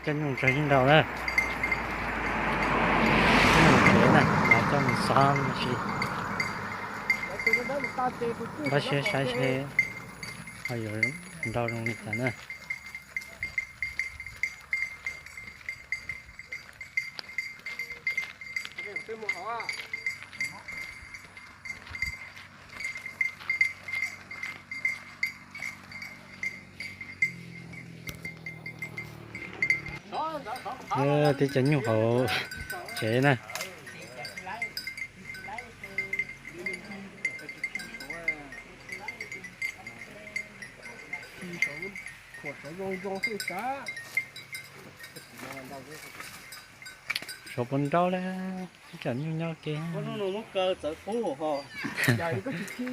Cov nyuj ntsaws ib nraus na, cov nyuj tsev na, los coj mus xov no si. Npaj siab saib seb ho yuav nrau zoo li cas na. Tib cov nyuj hauv tsev na. Suav puas nrau le, ib cov nyuj nyob ke. Koj tsis khi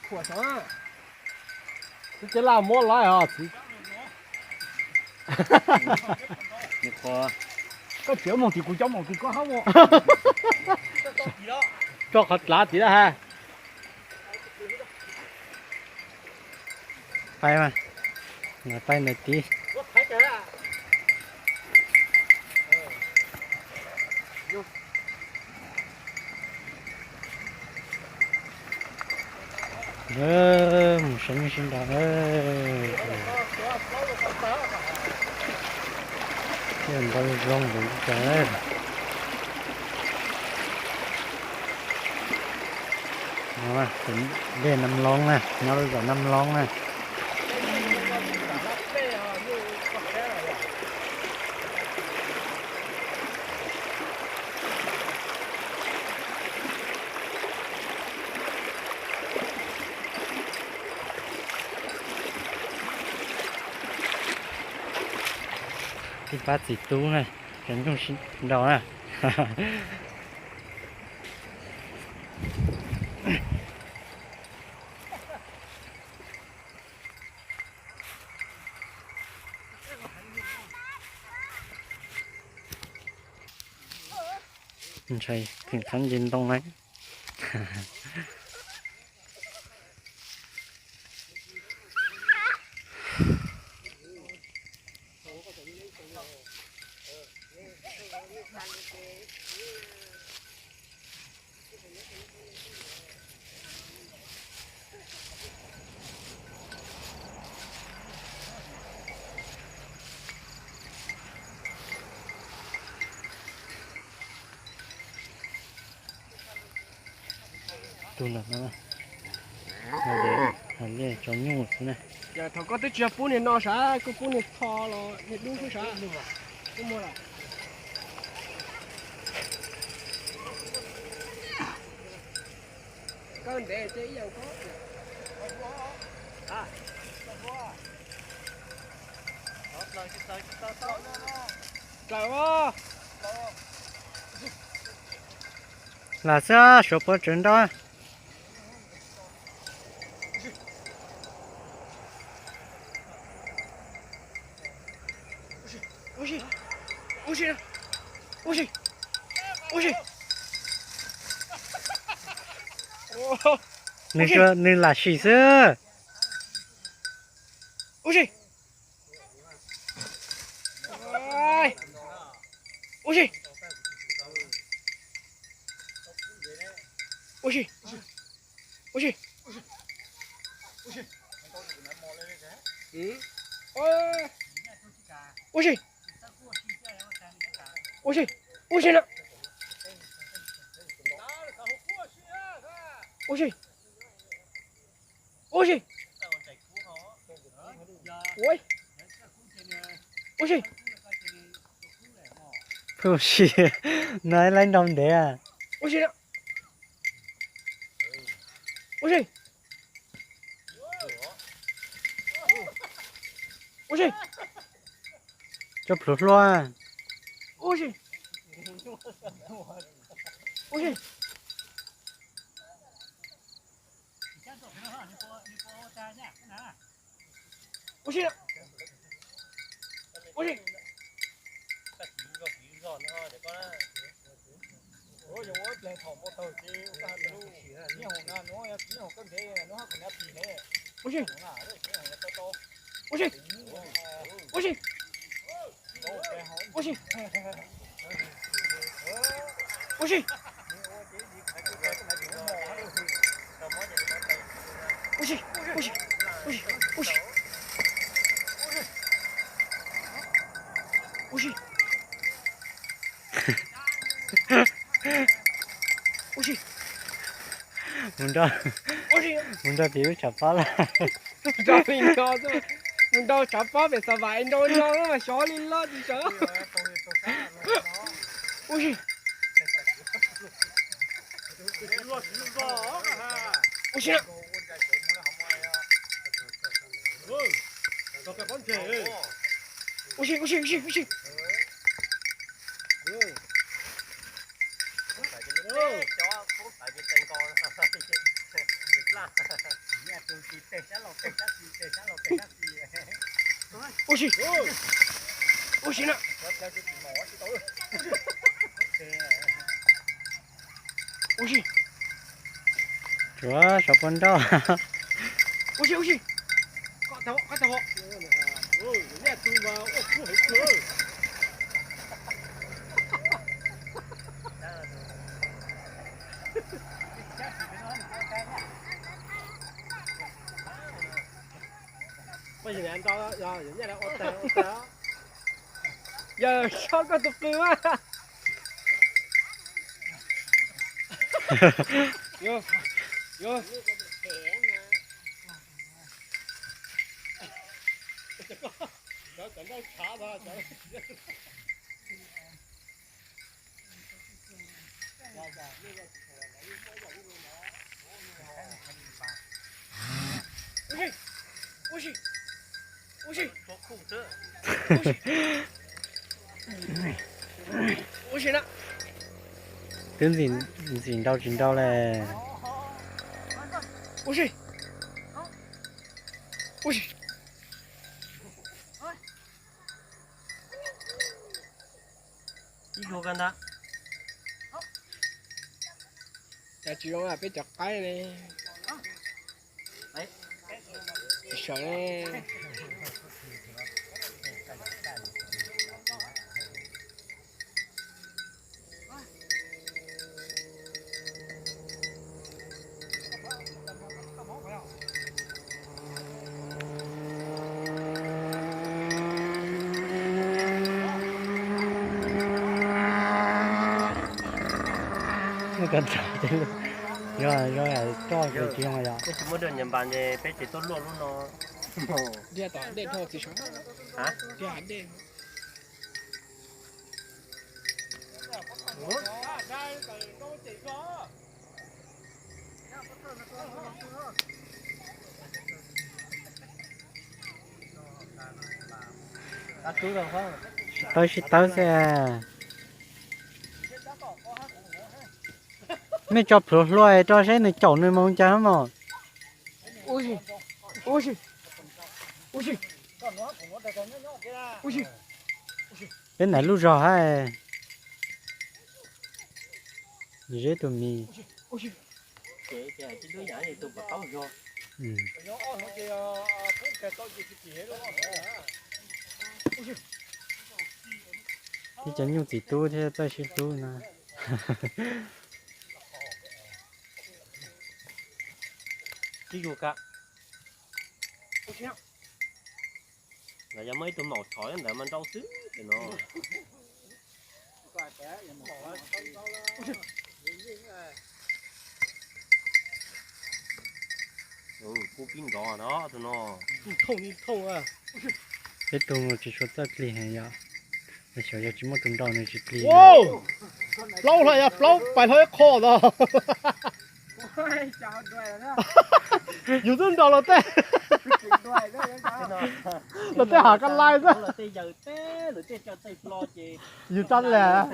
khuam saud, koj cia laj muab lawm os txiv. Koj tseem moog tim kuv cov moog tim koj hab mus. Tso qhov dlav tim lawm ha. Pais mas, pais ntawm tid. Mus saib nyuj sib nraus na. Nrau zoo nkaus li cas. Dej Nam Loob na, nyob rau zos Nam Loob na. Tib pab txiv tub na, cov nyuj sib nraus na. Ntshai kheem khav nce ntoo na. Tus no, hais tias tso nyuj xwb na. Thaum koj twb tsis yog pub niag no sav, koj pub niag tho los niag dub xwb sav. Koj ntev ces ib yam koj. Tawm. Lam xwb, Suav puas tseem nrau. Nws, nws lam sim xwb. Ua si. Ua si. Ua si. Ua si. Ua si na. Ua si. Ua si. Ua si. Ua si. No laib nrau ntev. Ua si na. Ua si. Ua si. Cov plhuav hlua. Ua si. Ua si. Ua si. Ua si. Ua si. Ua si. Ua si. Ua si. Ua si. Ua si, ua si, ua si, ua si. Ua si. Ua si. Mus nrau, ua si, mus nrau tim lub tshav pob lawm. Nrau li nrau, mus nrau tshav pob pem xav vam nrau nrau xyov li loj tsis sawv. Ua si. Ua si na. Ua si, ua si, ua si, ua si. Ua si. Ua si na. Ua si. Tsuav saum puag nrauj. Ua si, ua si. Yawg, sob koj tus qws mas. Twb ntxim nrau tsis nrau le. Ib zuag koj ntag. Cas tsis zoo peb cov qaib ne. Tsis sawv ne. Yog, yog, tsis zoo yom. Peb tsis muaj dej nyias npas ces peb ces tuaj luaj lub no. Diaj tom dej dhau txiv sav. Diaj hav dej. Sib tawb sib tawb xwb. Nej tso plhuav hlua rau saib nws caum nws mus cas mog. Peb nais lub zog hab. Zeb tus mis. Tib cov nyuj txiv tub thiab txawj sib hlub no. Los yog muaj ib tug maum tshov ntawd mas nrau xwb no. Kub pib nrov no, tus no. Peb tug tsis tshua txawj plig heev yom. Xyov yog tsis muaj tus nrau nws tsis plig. Plaub hlo yog plaub pais hlo ib qho ntag. Yus twb nrau los tej, los tej hav kab lais xwb. Yus tsa lawm.